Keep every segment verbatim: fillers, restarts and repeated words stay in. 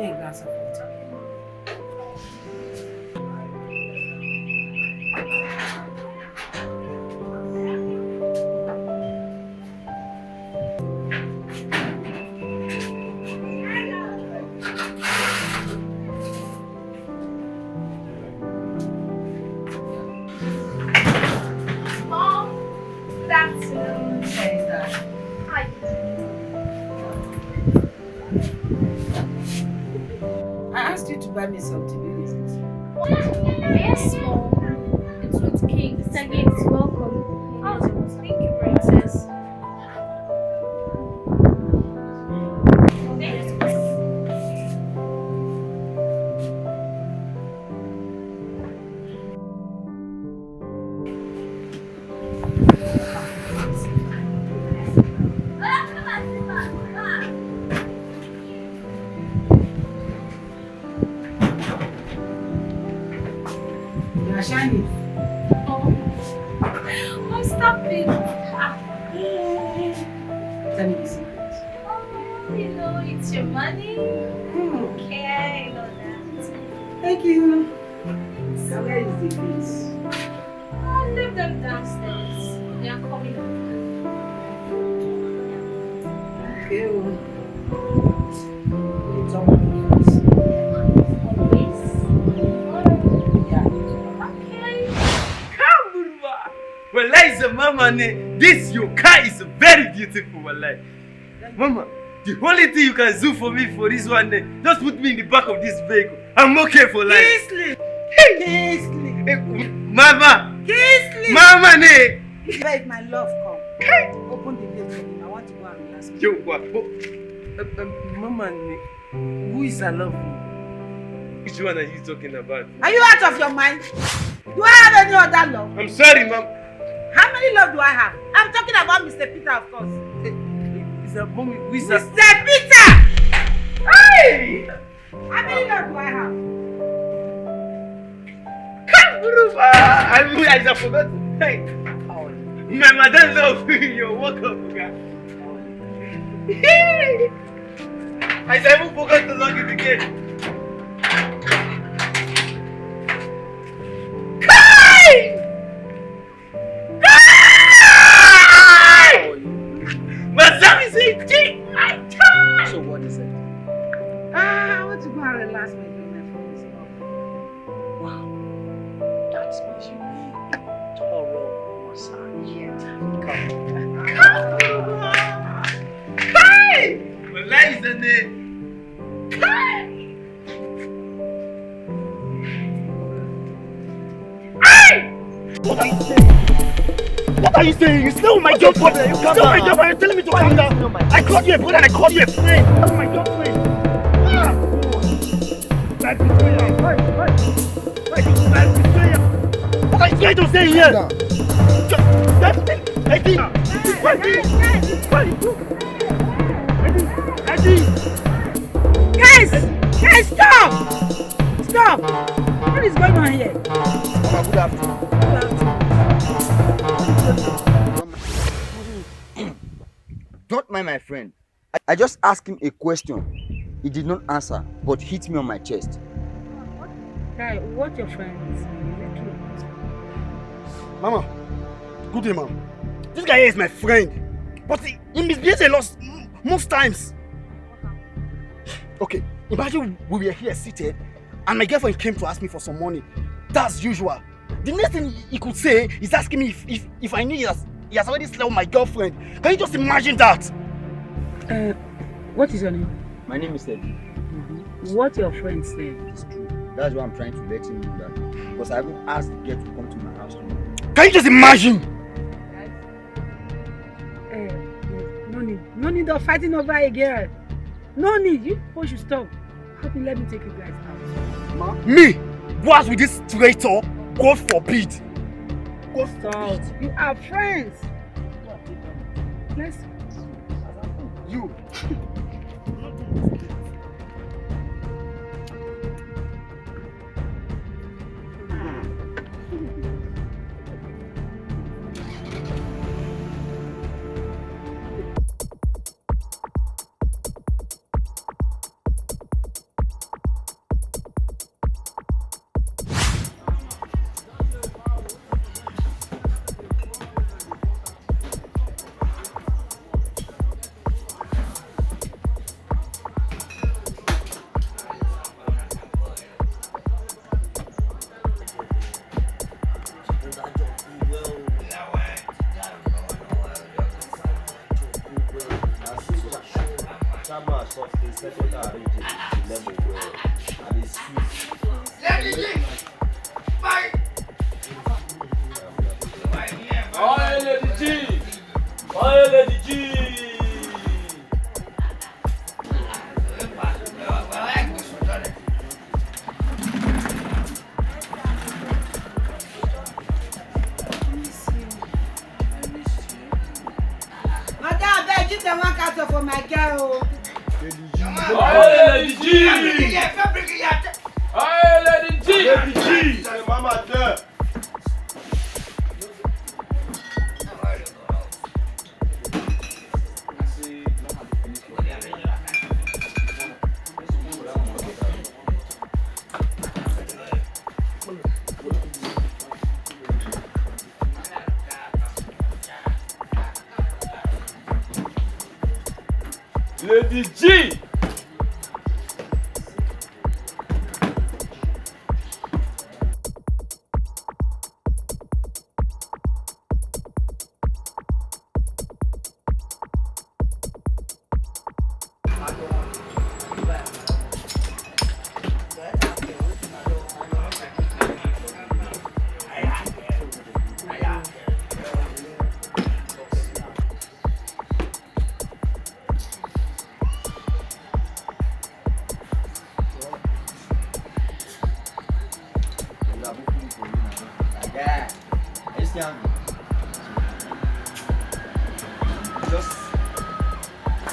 A glass of water. Mom, good afternoon. Teresa. Hi. I asked you to buy me something, you listen. Yes, Mom. It's with King. Mister King is welcome. Oh, thank you, Princess. You are shining. Oh, stop it. Ah. Tell me the secret. Oh, you know, it's your money. Hmm. Okay, I know that. Thank you. So where is the kids? I left them downstairs. They are coming up. Okay, oh. It's all right. Always. Yeah. Okay. Come, Burba. Wallahi, the mama ne, this your car is very beautiful, wallahi. Mama, the only thing you can do for me for this one day, just put me in the back of this vehicle. I'm okay for life. Kingsley! Kingsley! Eh, Mama! Kingsley! Mama ne! Babe, my love, come. Open the gate for me. I want to go and relax. Yo, what? But, um, um, Mama ne, who is her love? Which one are you talking about? Are you out of your mind? Do I have any other love? I'm sorry, Mom. How many love do I have? I'm talking about Mister Peter, of course. Eh, eh, is that mommy? Who is that? Mister Peter! Hey! How many love do I have? Come, Bruba! I, I just forgot. Hey! My madam love you. You're welcome, guy. I even forgot to lock in the gate. Kai! Kai! My son is a chick! My child! So what is it? Ah, I want to go and relax my girlfriend. Wow. That means you need thorough massage. Yeah. Come. Come. Kai! Wallahi, is the name. Kai! Hey! What are you saying? What are you saying? You stay with my girlfriend. You stay with my girlfriend. You're telling me to calm down. I called you a brother and I called you a friend. That's my girlfriend. Ah! My betrayer. Hey, hey. Hey, my betrayer. What are you trying to say here? Calm down. Just, just, Eddie. Eddie. Eddie. Eddie. Guys! Guys, stop! Stop! What is going on here? Mama, good afternoon. Good afternoon. Don't mind my friend. I, I just asked him a question. He did not answer, but hit me on my chest. Guy, what your friend is, is it true? Mama, good day, ma'am. This guy here is my friend, but he, he misbehaves a lot, most times. Okay, imagine we were here seated and my girlfriend came to ask me for some money. That's usual. The next thing he could say is asking me if, if, if I knew he has, he has already slept with my girlfriend. Can you just imagine that? Uh, what is your name? My name is Eddie. Mm-hmm. What your friend said is true. That's why I'm trying to let him know that. Because I even asked the girl to come to my house tomorrow. Can you just imagine? Eh, no need, no need of fighting over a girl. No need. You people should stop. Help me, let me take you guys out. Ma? Me? Go out with this traitor? God forbid. God forbid. Stop. You are friends. Let's. You. Soft, they settle down, arrange it, the level well. And it's sweet. Lady G! My, my, Oil Lady G! Oil Lady G! Madam, abeg, give them one carton for my girl o. Hey, Lady G! Hey, Lady G! Lady G! Mama there. Lady G! Just,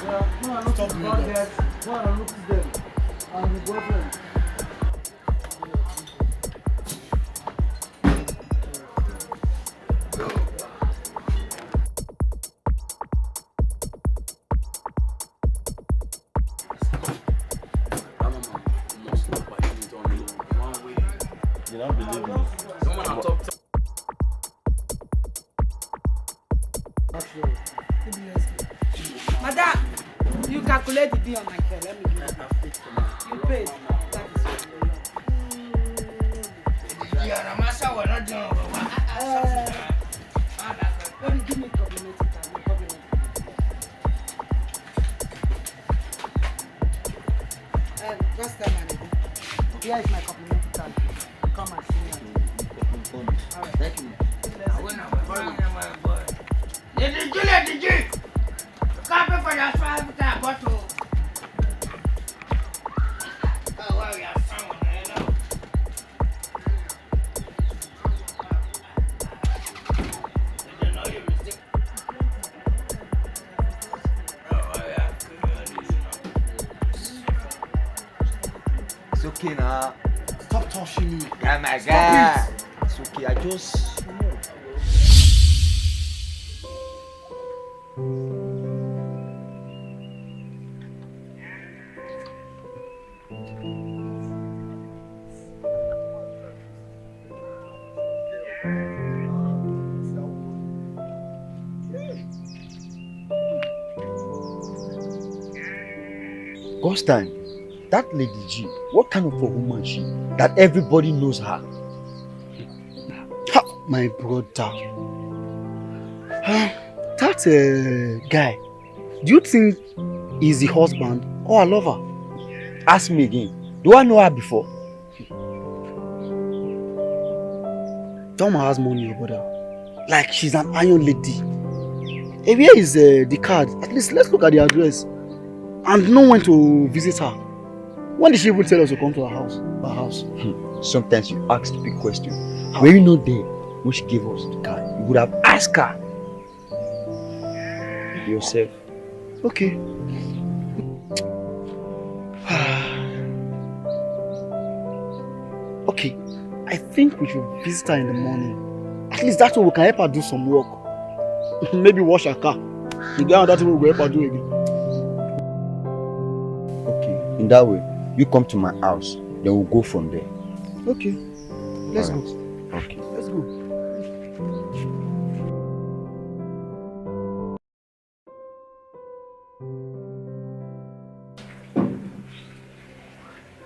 yeah, no, I don't stop me. Go and look them. And the boyfriend. You don't believe me? Madam, you calculate the bill on my card. Let me give you. You pay. That is all. Yeah, na masa wa na jẹun wa. Uh, baby, give me complimentary card. Complimentary. Uh, just tell my lady. Here is my complimentary card. Come and see me. All right. Thank you, ma'am. Lady G, Lady G. Copy for your five liter bottle. Oh, well, you have someone, you know. You know you mistake. Oh, well, you have to, you know. It's okay now. Stop touching me. Yeah, my guy. Stop it. It's okay. I just, you know. God's time, that Lady G, what kind of a woman she that everybody knows her? Ha, my brother. Ah, that uh, guy, do you think he's the husband or a lover? Ask me again. Do I know her before? That woman has money, your brother. Like, she's an iron lady. Eh, where is uh, the card? At least let's look at the address and know when to visit her. When did she even tell us to come to her house? Her house. Hmm. Sometimes you ask stupid questions. How? Were you not there when she gave us the card? You would have asked her yourself. Okay. Okay. I think we should visit her in the morning. At least that way we can help her do some work. Maybe wash her car. The guy on that way we go help her do again. Okay. In that way, you come to my house, then we'll go from there. Okay. Let's go. All right. Okay. Let's go.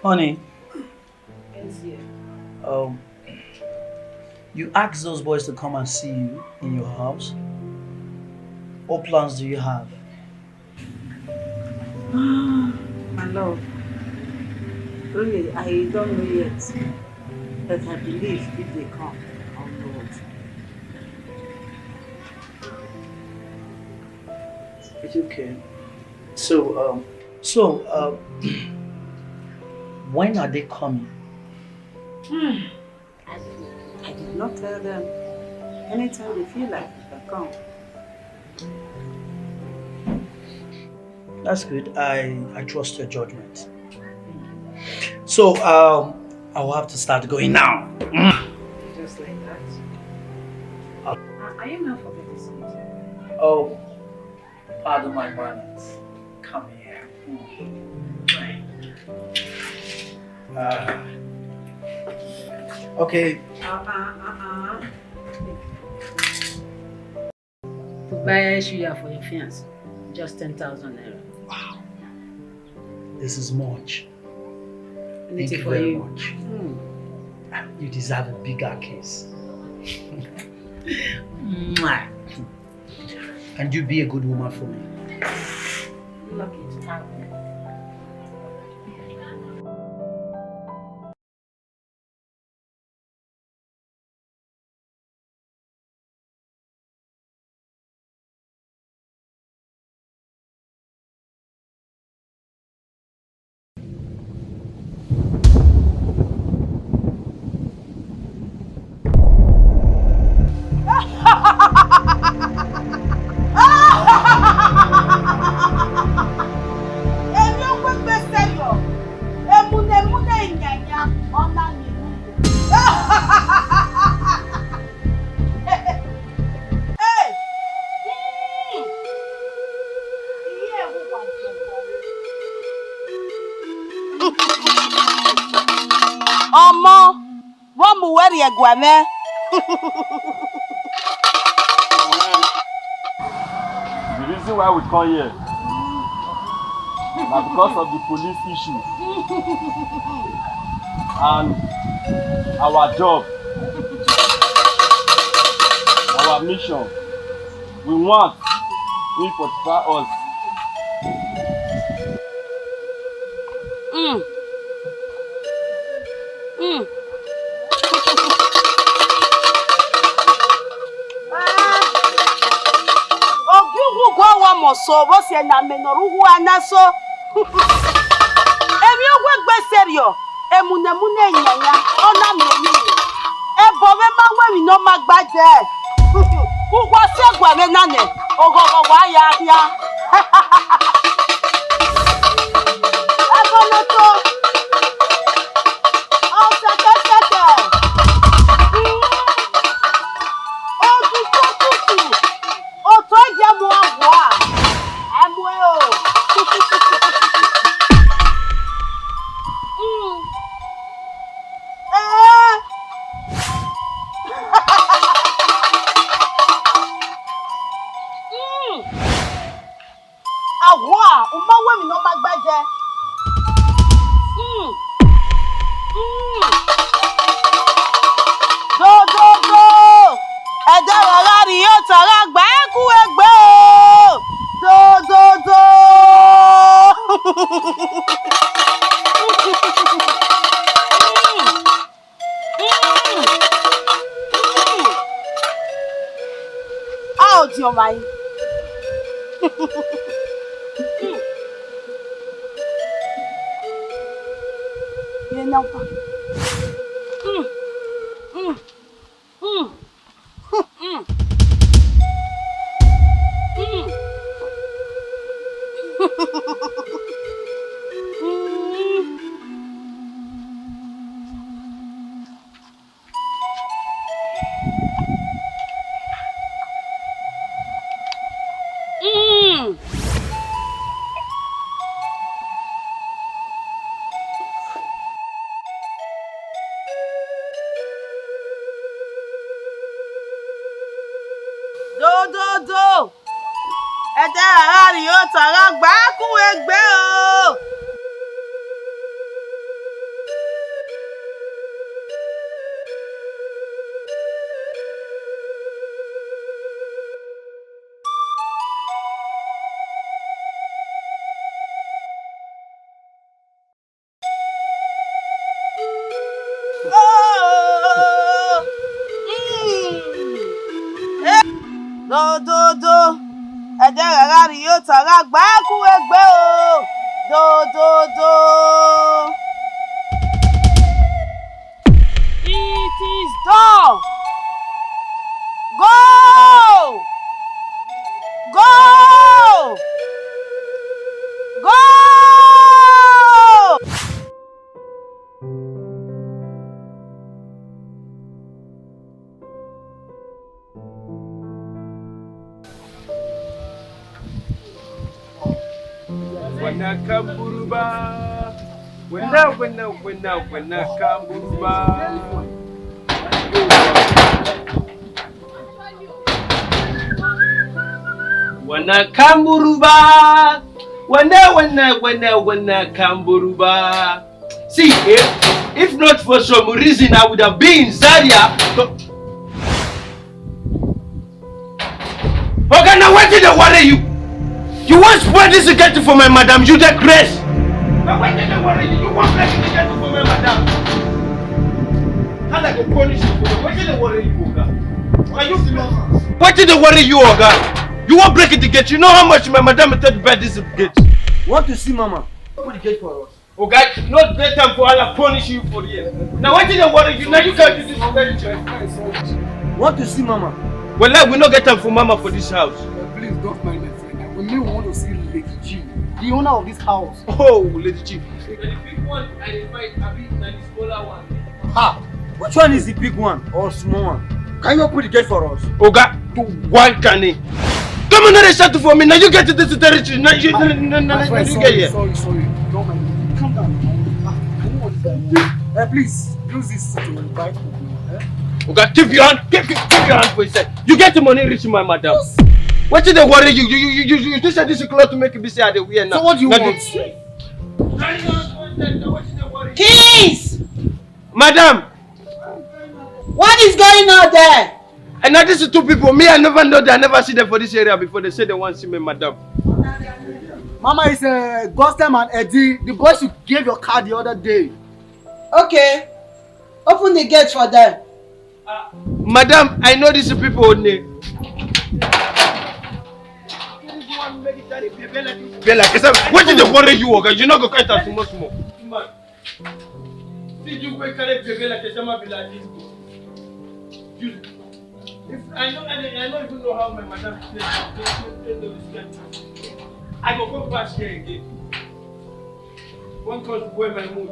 Honey, yes, dear. Um, you asked those boys to come and see you in your house. What plans do you have? No, really, I don't know yet, but I believe if they come, I'll know what. It's okay. So, um, so, um, when are they coming? Hmm. I, I did not tell them. Anytime they feel like, they can come. That's good. I, I trust your judgment. So, um, I will have to start going now. Just like that. Uh, are you not forgetting something? Oh, pardon my manners. Come here. Uh, okay. Uh-uh, uh-uh. To buy a suya for your fiance, just ten thousand naira. Wow. This is much. Anything for you. Thank you very much. Hmm. You deserve a bigger kiss. Mwah. And you be a good woman for me. Lucky to have you. Emwi ogbegbe sẹrriọ, emunẹmunẹ iyanyan, ọ na miẹn unu. Hey! Hmm. Iye ẹvbo wa jẹ ọgua. Ọmọ, vbọ mu wẹ rhie ẹguae mwẹ? The reason why we come here na because of the police issue and our job, our mission. We want him fortify us. Mm. Mm. Ogiuhu guọghọ ọmọ so vbe ọ si ẹe ne amẹ ne ọ rre uwu a na so. Emwi ogbegbe sẹrriọ, emunẹmunẹ iyanyan, ọ na miẹn emwi. Ẹbọ mwẹ ma wẹ emwi ne ọ ma gba dẹ. Uwa si ẹguae mwẹ na nẹ, oghọghọ wa ya khian. Ẹbọ ne ọ to, ọ sẹkẹsẹkẹ. Otutututu. Otọ ẹdia mu a wua, a mu ẹre o. Mm. Eh. Mm. A wua, u ma wẹ emwi ne ọ ma gba dẹ. Mm. Mm. Do, do, do. Ẹdẹ gha gha rhie otọ gha gba ẹku egbe o. Do, do, do. A odiọn mwa yi. Ye na fa. Mm. Do, do, do. Ẹdẹ gha gha rhie otọ gha gba ẹku egbe o. Dododo, ẹdẹ gha gha rhie ota gha gba ẹkun egbe o. Dododo. It is done. Go! Go! Go! Wena kamburuba. Wena, wena, wena, wena kamburuba. Wena kamburuba. Wena, wena, wena, wena kamburuba. See, eh, if not for some reason, I would have been in Zaria. Oga, na wetin dey worry you? You wan spoil this gate for my madam, you dey craze. Na wetin dey worry you? You wan break the gate for my madam? How I go punish you for that? Wetin dey worry you, Oga? Are you mad? Wetin dey worry you, Oga? You wan break the gate? You know how much my madam take buy this gate? Want to see mama? Open the gate for us. Oga, no get time for Allah punish you for here. Now wetin dey worry you? Now you can do this very thing. Want to see mama? Well, like, we no get time for mama for this house. Uh, please don't mind my friend. We may want to see Lady G, the owner of this house. Oh, Lady G. The big one I dey find, abi na the smaller one? Ha! Which one is the big one or small one? Can you open the gate for us? Oga, do one can. Come on, no dey shout for me. Now you get to this territory. Now you, now, now, now, now you get here. Sorry, sorry. Don't mind me. Calm down. Ah, I know what is going on. Eh, please, use this to buy food now, eh? Oga, keep your hand, keep, keep, keep your hand for yourself. You get the money reach my madam. Wetin dey worry you? You, you, you, you, you say this cloth make me say I dey wear now. So what do you want? Keys! Madam! What is going on there? And now these two people, me, I never know them, I never see them for this area before. They say they want to see me, madam. Mama is uh, Gostem and Eddie, the boys you gave your car the other day. Okay, open the gate for them. Madam, I know these people only. Be like, wetin dey worry you, Oga? You no go enter too much more. See you wey carry baby like a shama be like this. You, if I know, I, I don't even know how my madam play, play, play, play those kind of things. I go come pass here again. One cause spoil my mood.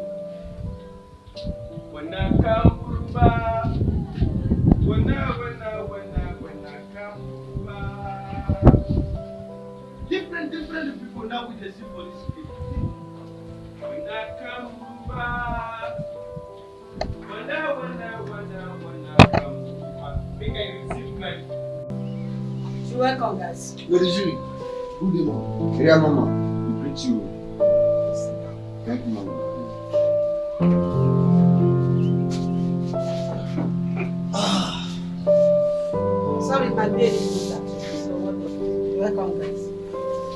Wena kamburuba. Wena, wena, wena, wena kamburuba. Different, different people now we dey see for this place. Wena kamburuba. Wena, wena, wena, wena kamburuba. Make I receive my. You're welcome, guys. Lady Julie, good evening. Area mama, we greet you. Thank you, mama. Sorry, my bed is not that. So what? Welcome, guys.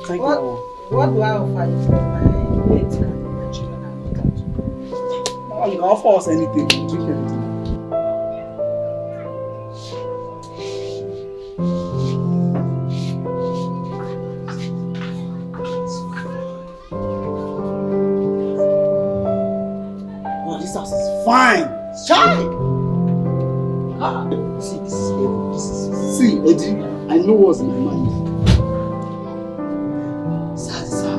Thank you, mama. What do I offer you? My mate and my children are not at home. Mama, you can offer us anything. Drink anything. Oh, this house is fine. Chai! Ah, see, this is heaven. This is, see, Eddie, I know what's in my mind. Sir, sir,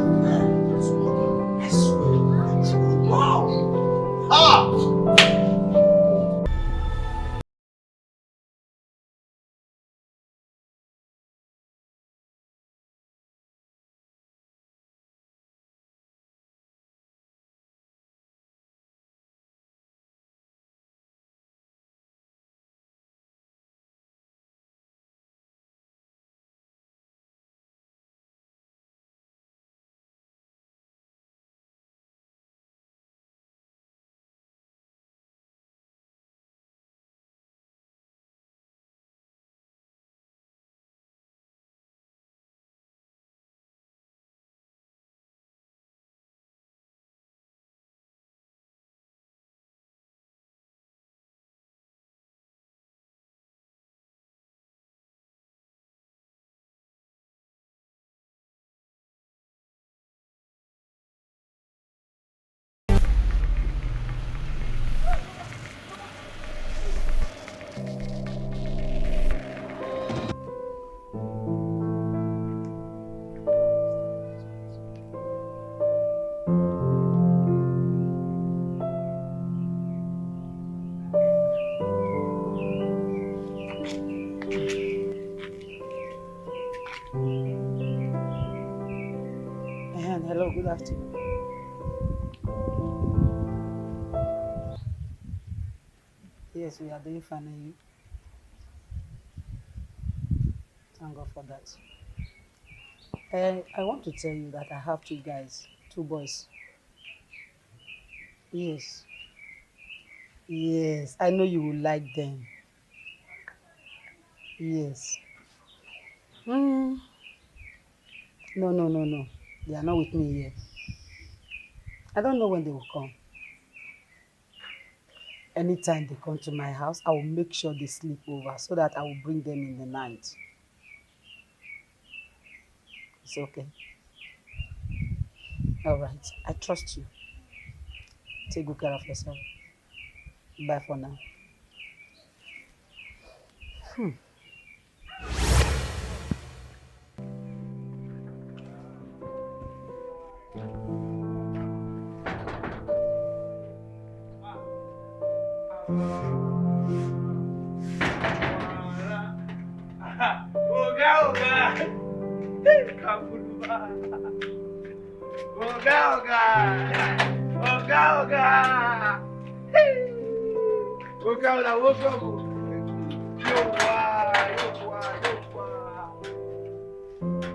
I swear. Wow! Ah! Have to. Yes, we are doing fine, and you? Thank God for that. Eh, I want to tell you that I have two guys, two boys. Yes. Yes, I know you will like them. Yes. Mm. No, no, no, no. They are not with me here. I don't know when they will come. Anytime they come to my house, I will make sure they sleep over so that I will bring them in the night. It's okay. All right. I trust you. Take good care of yourself. Bye for now. Hmm. Oga, oga. Kabuluba. Oga, oga. Oga, oga. Oga, oga, welcome. Yo wa, yo wa, yo wa.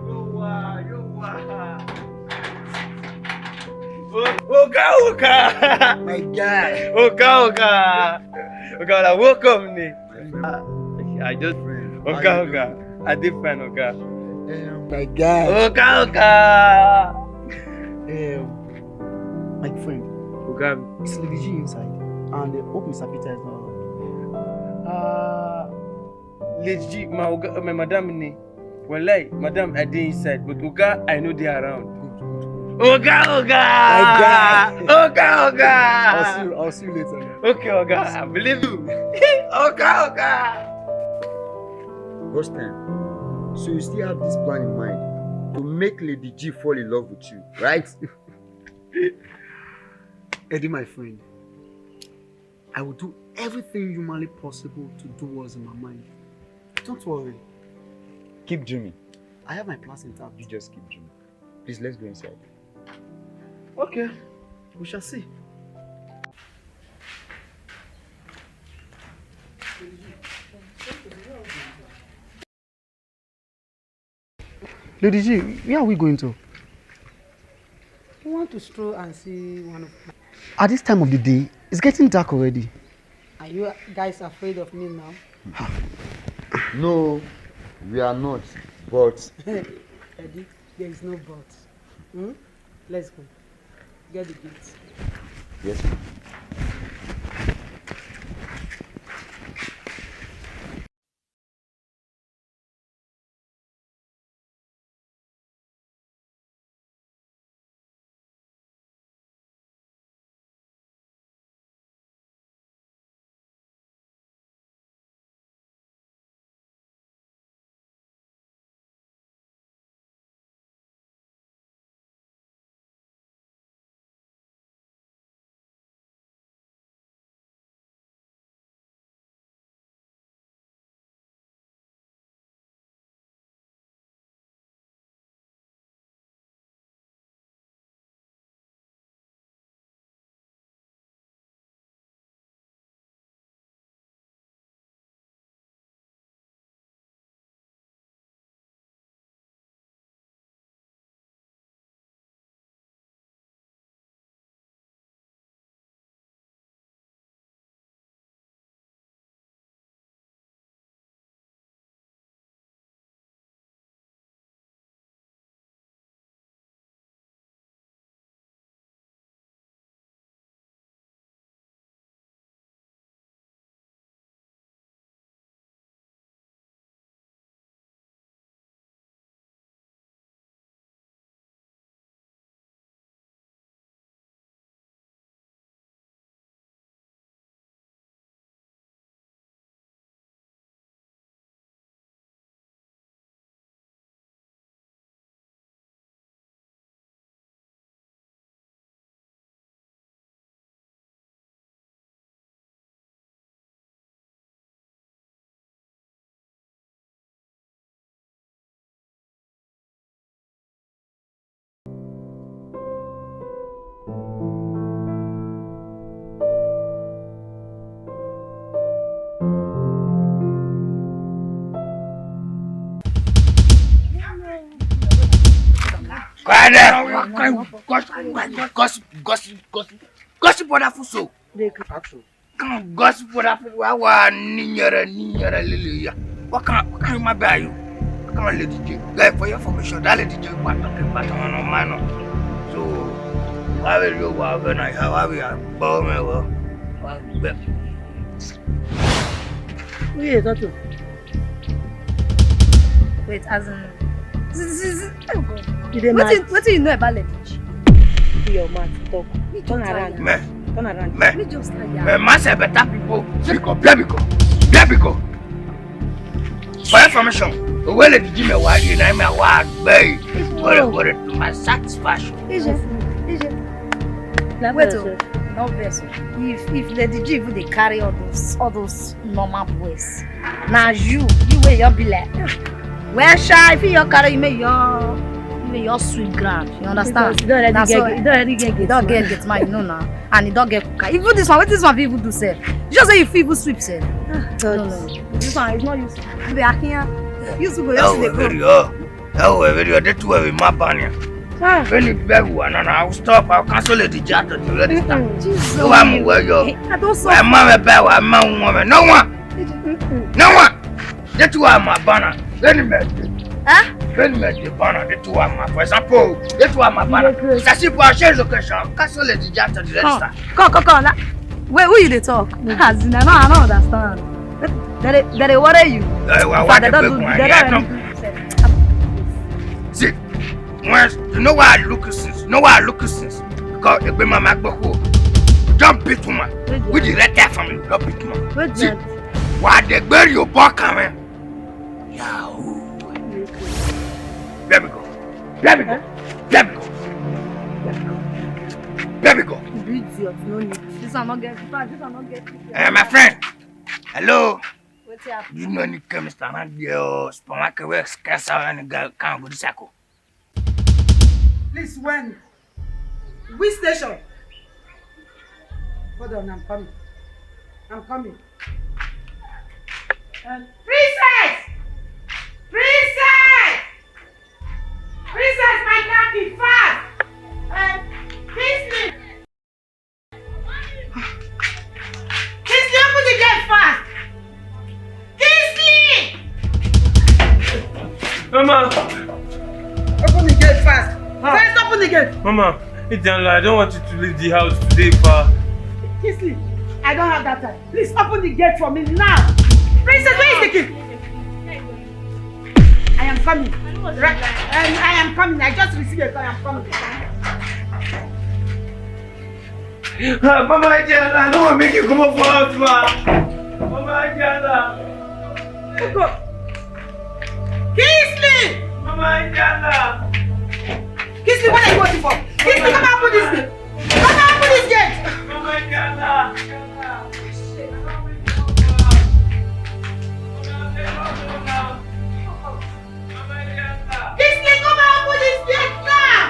Yo wa, yo wa. O-, Oga, oga. My guy. Oga, oga. Oga, oga, welcome ni. My friend. I just, friend, how oga, you oga, doing? I dey fine, oga. Um, my guy. Oga, oga. Um, my friend. Oga. It's Lady G inside, and I hope Mister Peter is not around. Uh, Lady G, my oga, my madam ni. Wallahi, madam, I dey inside, but oga, I no dey around. Good, good, good. Oga, oga! My guy. Oga, oga! I'll see you, I'll see you later, man. Okay, oga, I believe you. Oga, oga! Ghost time. So you still have this plan in mind to make Lady G fall in love with you, right? Eddie, my friend, I will do everything humanly possible to do what's in my mind. Don't worry. Keep dreaming. I have my plans intact. You just keep dreaming. Please, let's go inside. Okay, we shall see. Lady G, where are we going to? We want to stroll and see one of my... At this time of the day, it's getting dark already. Are you guys afraid of me now? No, we are not, but... Eddie, there is no but. Hmm? Let's go. Get the gift. Yes, ma'am. Quiet down. Gossip, gossip, gossip, gossip, gossip, wonderful soul. They can action. Come gossip, wonderful. Wa wa ni yẹrẹ ni yẹrẹ lele ya. What can, what can my buy you? What can Lady J? Guy, for your information, that Lady J, what talking about on my no. So, wa will you wa gonna have wa will go me wa. Wa back. Who you talk to? Wait, as in, z- z- z- oh God. You dey mad? Wetin, wetin you know about Lady G? Be your mouth, talk. Me Turn just around. Tired. Me, Turn around. Me, Me just tired. Me, man say better people. Biko, bia biko, bia biko. For information, the way Lady G me wa ye na me wa gbe. What a, what a, to my satisfaction. Ije, Ije. Wait, oh, no vex. If, if Lady G even dey carry all those, all those normal boys, na you, you wey you be like, "Ah, well, sha, if you carry, you make your, you make your sweep ground." You understand? Because you don already Na get, so, you don already get you don gate man. Get gate man, you know now, and you don get cooker. Even this one, what this one fit even do sef? Just say you fit even sweep sef. Ah, God. No, no, no. This one is not useful. Be here. You two go just dey go. Ẹ wo, very well. Ẹ wo, very well. They two have a map on here. Ah. When you beg one, and I will stop. I'll cancel it. The chat to the register. Mm-mm. Jesus. So I'm where you. I don't suffer. Where my bag, where my woman. No one. Mm-mm. No one. They two are my banner. Let me make it. Huh? Let me make the banner. They two are my, for example, they two are my banner. Yes, yes. It's as if I change location. Cancel it. The chat to the register. Come, come, come. Wait, who you dey talk? As in, I don't, I don't understand. They, they, they dey worry you. Eh, wha- In fact, they don't do, they don't really do. See, once, you know why I look you since? You know why I look you since? Because egbe mama gboko. Don't beat woman. With the red tie from you, don't beat woman. See, why they bury your buck, man? Yahoo. There we go. There we go. There we go. There we go. There we go. You idiot, no need. This one not get, this one not get. Eh, my friend. Hello. Wetin happen? You know any chemist around there or supermarket where scarce out any guy can go this circle? Please, when? Which station? Hold on, I'm coming. I'm coming. Um, Princess! Princess! Princess, my car key fast! Um, Kingsley! Kingsley, open the gate fast! Kingsley! Mama! Open the gate fast! Ah. First, open the gate! Mama, Idianla, I don't want you to leave the house today, pa. Kingsley, I don't have that time. Please open the gate for me now. Princess, where is the key? I am coming. Right, um, I am coming. I just received a call. I am coming. Ah, Mama Idianla, I don't want make you come up for house, ma. Mama Idianla. Look up. Kingsley! Mama Idianla. Kingsley, what are you waiting for? Kingsley, come and open this gate. Come and open this gate. Mama Idianla. Kingsley, come and open this gate now.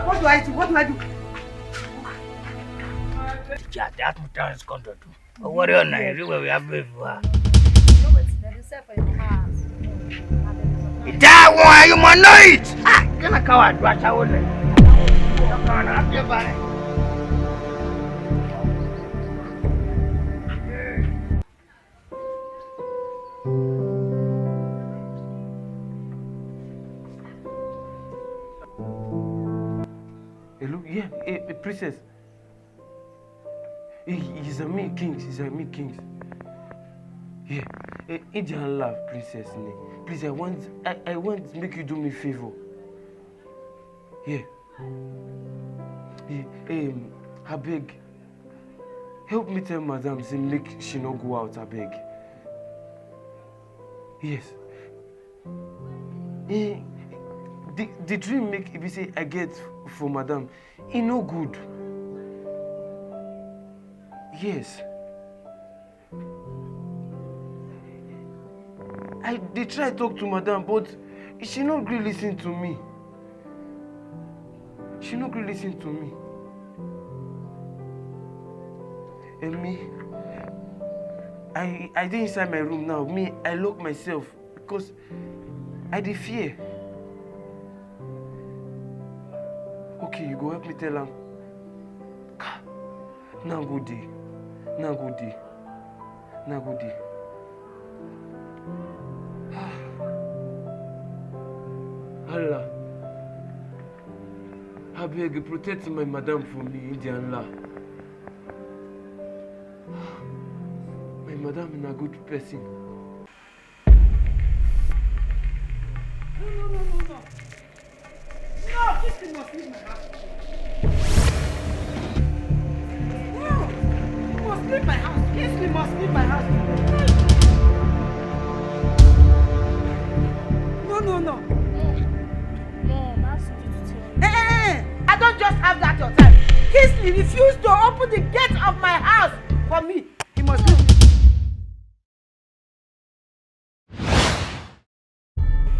What do I do? What do I do? Yeah, that mutant is going to do. Don't worry, on everywhere we have before. That one, you must know it. Ah, can I call a do a shower? Hello, yeah, eh, eh, princess. He, he's a me, Kings. He's a me, Kings. Yeah, eh, Idianla, princess, ne. Please, I want, I, I want make you do me favor. Yeah. Eh, um, abeg, help me tell madam say make she no go out, abeg. Yes. Eh, the, the dream make e be say I get for madam, e no good. Yes. I dey try talk to madam, but she no gree listen to me. She no gree listen to me. And me, I, I dey inside my room now. Me, I lock myself because I dey fear. Okay, you go help me tell am. Ka, na go dey, na go dey, na go dey. Ah. Allah, abeg protect my madam for me, Indian law. My madam na good person. No, no, no, no, no. No, Kingsley must leave my house. No, he must leave my house. Kingsley must leave my house. No, no, no. Mom, that's stupid. Eh, eh, eh. I don't just have that your time. Kingsley refused to open the gate of my house for me. He must leave.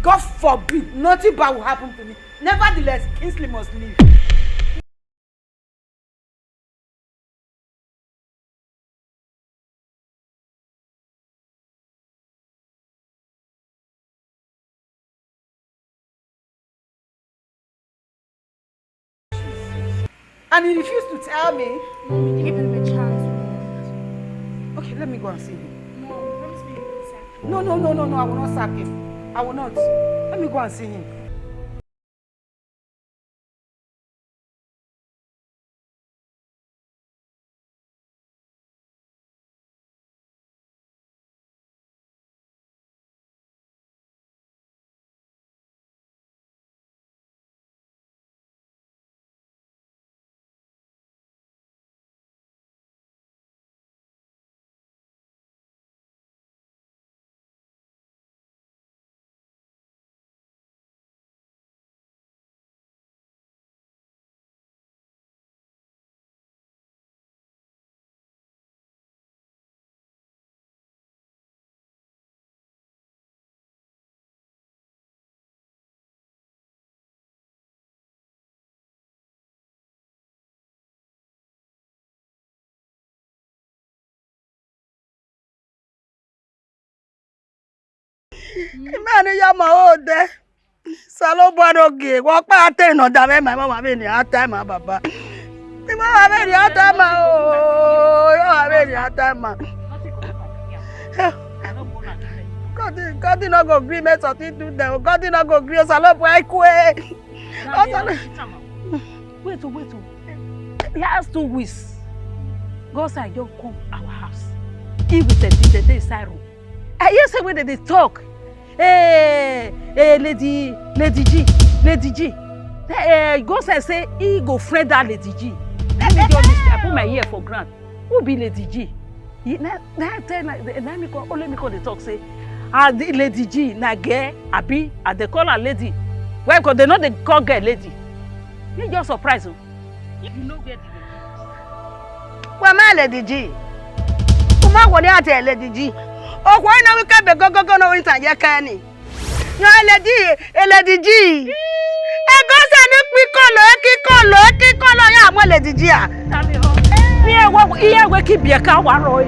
God forbid, nothing bad will happen to me. Nevertheless, Kingsley must leave. And he refused to tell me. Mommy, give him a chance, Mom. Okay, let me go and see him. Mom, promise me you won't sack him. No, no, no, no, no, I will not sack him. I will not. Let me go and see him. Ima ne ya ma odẹ. Osanobua ne ogie, wẹ ọkpa te nọ da mwẹ ma, ima ma vbene a ta ima, baba. Ima ma vbene a ta ima o, ima ma vbene a ta ima. God, God no go gree make something do them. God no go gree, Osanobua i kue. Wait o, wait o. Last two weeks, Godson just come our house. He with the, the, the inside room. I hear say when they dey talk, eh, eh, Lady, Lady G, Lady G. Eh, Godson say he go friend that Lady G. Let me just listen. I put my ear for ground. Who be Lady G? He, na, na tell, na, na me call, only me call dey talk say, ah, the Lady G, na girl, abi, ah, they call her lady. Why, 'cause they no dey call girl lady. Me just surprise o. You know where the lady is? Wẹ ma Lady G. U ma wọni a te Lady G. Okhuo na wẹ ke be gogogo no wẹ ta ye kẹ ni. Yọ Lady, Lady G. Godson ni kpi kọlọ, eki kọlọ, eki kọlọ ya mu Lady G a. Iye we, iye we ki biẹ ka wa rrọọ.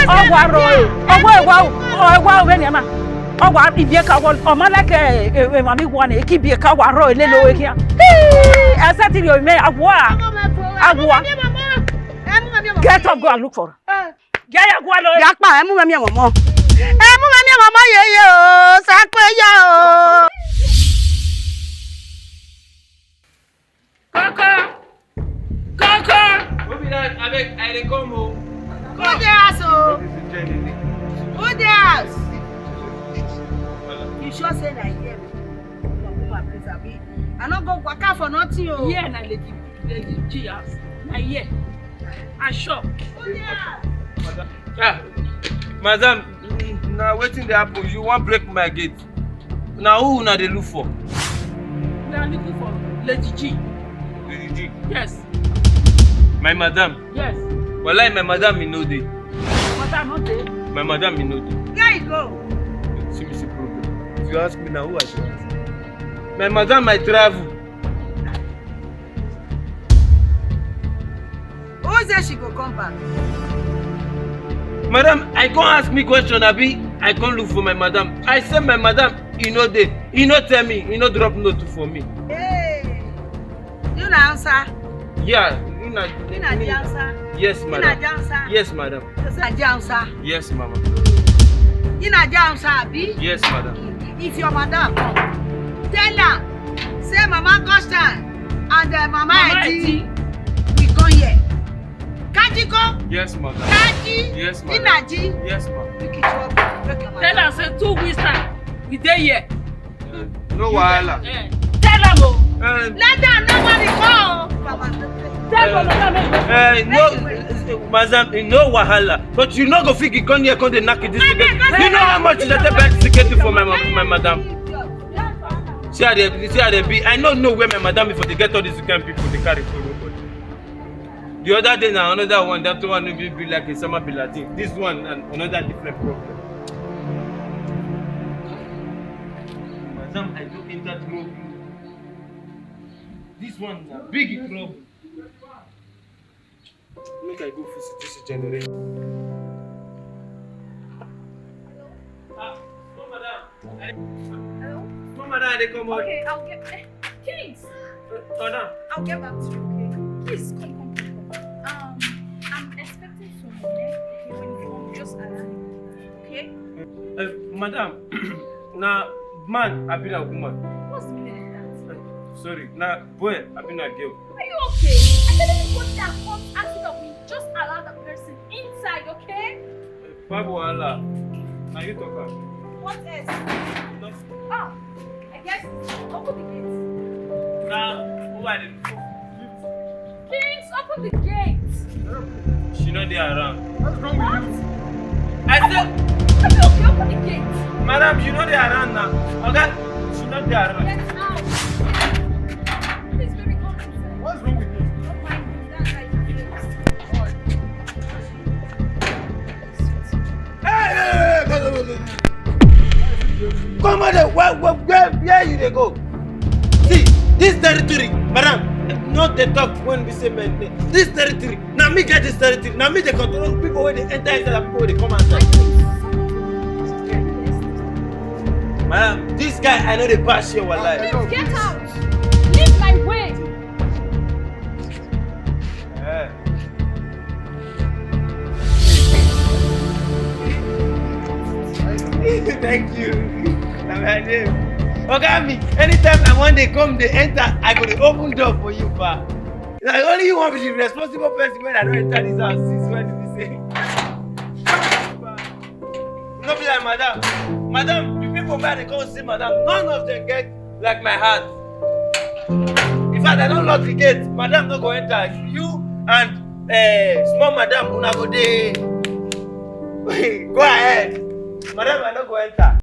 Ọ wa rrọọ. Ọ wa, ọ wa, ọ wa vbenian na. Ọ wa ibiẹka wọ, ọ ma like, eh, eh, emwa ni wa nẹ, eki ibiẹka wa rrọọ lele ove khian. Hii, ẹsẹ ti rhie mẹ, a wua, a wua. Get up, go and look for her. Ya, ya, gualọ. Ya kpa, ẹ mu mwẹ miẹn ọmọ. Ẹ mu mwẹ miẹn ọmọ yeye o, sakpe ya o. Koko! Koko! Who be that? Abeg, I dey come o. Who dey house o? Who dey house? You sure say na here? Woman, please, abi? I no go waka for nothing o. Here na Lady, Lady G house. Na here. I sure. Who dey house? Ah, madam, mm, na wetin dey happen? You wan break my gate? Na who una dey look for? We are looking for Lady G. Lady G? Yes. My madam? Yes. Wallahi, my madam, e no dey. Madam no dey? My madam, e no dey. Where you go? See me see problem. If you ask me now, who I should ask? My madam, I travel. Who say she go come back? Madam, I come ask me question, abi? I come look for my madam. I say my madam, He no dey. He no tell me. He no drop note for me. Hey, you na answer? Yeah, you na. You na the answer? Yes, madam. You na the answer? Yes, madam. You say na the answer? Yes, mama. You na the answer, abi? Yes, madam. If your madam come, tell her say Mama Gosta and uh, Mama Mama Edi Edi. We come here. Kaji ko? Yes, madam. Kaji? Yes, madam. Inaji? Yes, ma'am. Make it trouble. Make your Tell madam. Am say two weeks time, we dey here. Uh, no wahala. Eh, tell am o. Uh, Let her know what we call. Tell your madam make Uh, no, madam, no wahala. But you no go fit come here, come dey knock this ticket. You know how much I take back ticket for my ma- my madam. See how they, see how they be. I no know where my madam is for. They get all these kind people they carry for nobody. The other day now, another one, that one will be like Osama bin Laden. This one and another different problem. Madam, I don't enter trouble. This one na big trouble. Make I go fix this generator. Ah, no, madam. Hello? No, madam, they come out. Okay, I'll get. Eh, Kings! Uh, madam. I'll get back to you, okay? Please, come, come, come, come. Um, I'm expecting someone, eh? Okay, when you come, just allow me. Okay? Uh, madam, na man, I be na woman. What's the meaning of that? Uh, sorry, na boy, I be na girl. Are you okay? I said anybody that comes asking of me, just allow the person inside, okay? Babu Allah, na you talk am. What else? No. Ah, I guess open the gate. Na who I dey look for? Kings, open the gate. She no dey around. What's wrong with you? I said, Are you okay? Open the gate. Madam, she no dey around now. Okay? She no dey around. Get out. Please, baby, come inside. What's wrong with you? Don't mind me. That's how you feel. Come on, where, where, where, where you dey go? See, this territory, madam, not the talk when we say men. This territory, now me get this territory. Now me dey control people when they enter inside and people when they come outside. Madam, this guy, I know they pass here, wallahi. Please get out. Leave my way. Eh. Thank you. Na my name. Oga mi, anytime I want dey come, dey enter, I go dey open door for you, pa. Na only you wan be the responsible person when I don enter this house since when did you say? No be like madam. Madam, the people wey I dey come see, madam, none of them get like my heart. In fact, I don lock the gate. Madam no go enter. You and uh, small madam, una go dey. Go ahead. Madam, I no go enter.